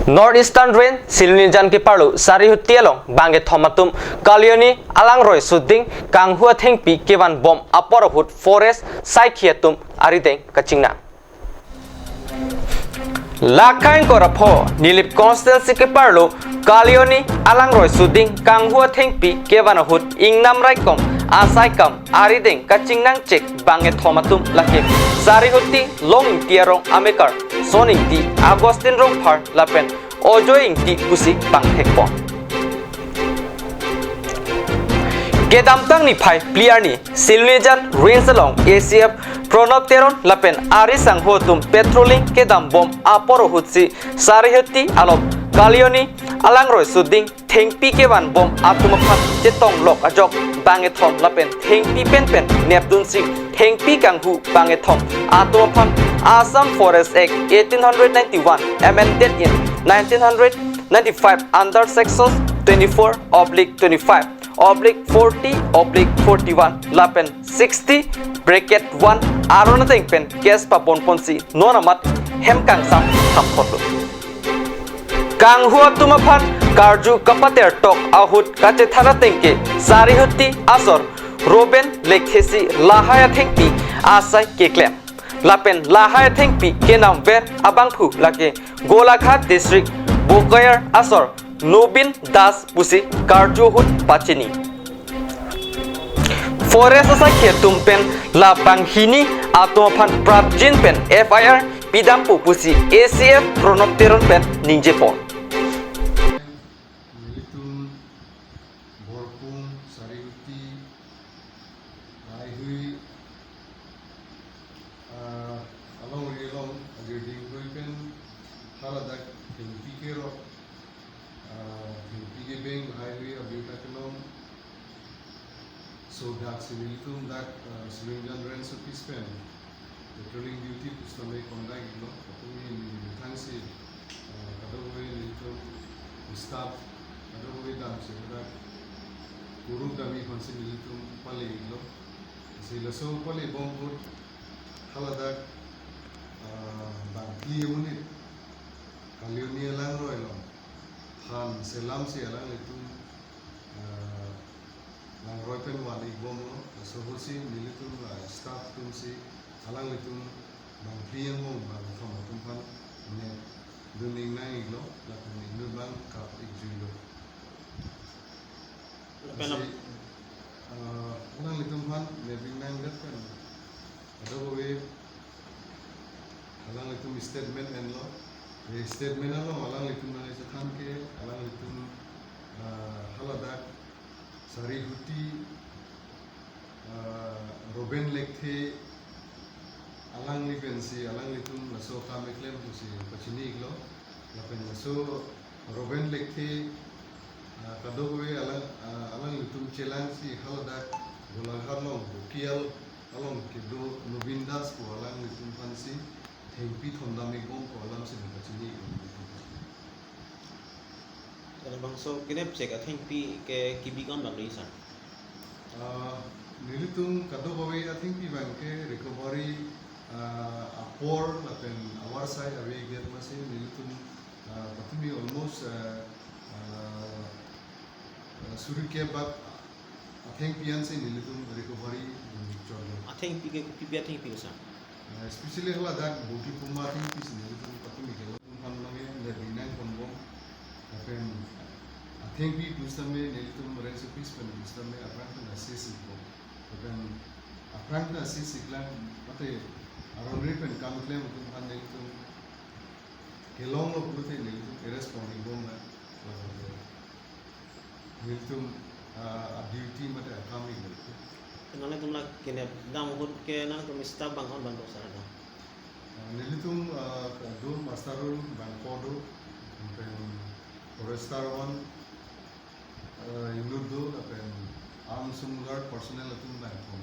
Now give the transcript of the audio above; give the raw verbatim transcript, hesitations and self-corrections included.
North Eastern Range Silonijan keparlo Sarihuti along bangkethom atum Kalioni alangroi suding kanghu athengpi kevan bom apor ahut forest saikhi atum arideng kachingnang. Lakhang korapho Nilip constituency keparlo Kalioni alangroi suding kanghu athengpi kevan ahut ingnam raikom asaikam arideng kachingnang chek bangkethom atum lake Sarihuti Long Ingti arong amekar Son Ingti, Augustine Rongphar lapen Ojoy Ingti pusi bang thekpo. Kedamtang niphai phli arni Silonijan Range along A C F Pranab Teron lapen ari sangho atum patrolling kedam bom apor ahutsi Sarihuti along Kalioni alangroi suding thengpi kevan bom atum aphan chetong lok ajok bangkethom lapen thengpi penpen nepdunsi thengpi kanghu bangkethom atum aphan Assam Forest Act eighteen hundred ninety-one amended in nineteen hundred ninety-five under sections twenty-four oblique twenty-five oblique forty oblique forty-one lapen sixty bracket one aron ateng pen case pabon ponsi non amat hem kangsam thap photo. Kanghu atum aphan karju kapater tok ahut kachethan ateng ke Sarihuti asor Reuben Lekthe si lahai athengpi asai keklem. Lapen lahai athengpi kenamver abangphu lake Golaghat District Bokajan asor Nobin Das pusi karju ahut pachini. Forest asaikhi atum pen la banghini atum aphan prapjin pen F I R pidampo pusi A C F Pranab Teron pen ningjepon. Nelitum Borpung Sarihuti Laihui, ah, alongri along agirding doi pen haladak thengpi kerok, ah, thengpi kebeng Laihui abirta kelong. So dak si nelitum dak, ah, Silonijan Range Office pen patrolling duty pusitame conduct iklo, patumi neli methang si, ah, kadokave nelitum staff kadokave damsi dak kuruk dami aphansi nelitum pale iklo. Si laso pale bom ahut haladak, ah, bangphli amonit Kalioni alangroi along phan selamsi alanglitum, ah, langroi pen van ik bomlo, laso ahutsi nelitum la staff atumsi alanglitum bangphli angbong bangkethom atum aphan nepdun ingnang iklo, lapen inut abang kap ikjuilo. Lapen lasi, ah, alanglitum aphan nep ingnangdet pen kadokave alanglitum statement enlo. Eh, statement along alanglitum nangchethan ke alanglitum, ah, haladak Sarihuti, ah, Reuben Lekthe alangli pensi alanglitum laso akam keklem pusi pachini iklo. Lapen laso Reuben Lekthe, ah, kadokave alang, ah, alanglitum chelangsi haladak Golaghat along Bokajan along kedo Nobin Das pu alanglitum aphansi thengpi thondam ik bom pu alamsi nangpachini iklo. Labangso kenep chek athengpi ke kebi kam bang dei, sir? Ah, nelitum kadokave athengpi abang ke recovery, ah, apor lapen avarsai ave det amatsi nelitum, ah, patumi almost, ah, ah, ah, suri kep bak athengpi ansi nelitum recovery, mm, cholo. Athengpi ke kopi athengpi, sir? Ah, especially haladak bukli puma athengpi si nelitum patumi ke alanglitum aphan nangke nep ingnang ponbom. Lapen athengpi pusitame nelitum Range Office pen pusitame aphrang pen assist ikbom. Lapen aphrang pen assist iklang mate aron ri pen kam keklem atum aphan nelitum kelonglo pulote nelitum arrest pon ikbom na. Lapen nelitum, ah, a-duty mate akam iklo. Nanglitum la kenep dam ahut ke nanglitum staff bang hon bang do, sir, do? Ah, nelitum, ah, do muster roll bang ko do, lapen forester one, ah, unit do, lapen armed smuggler personnel atum bang ko.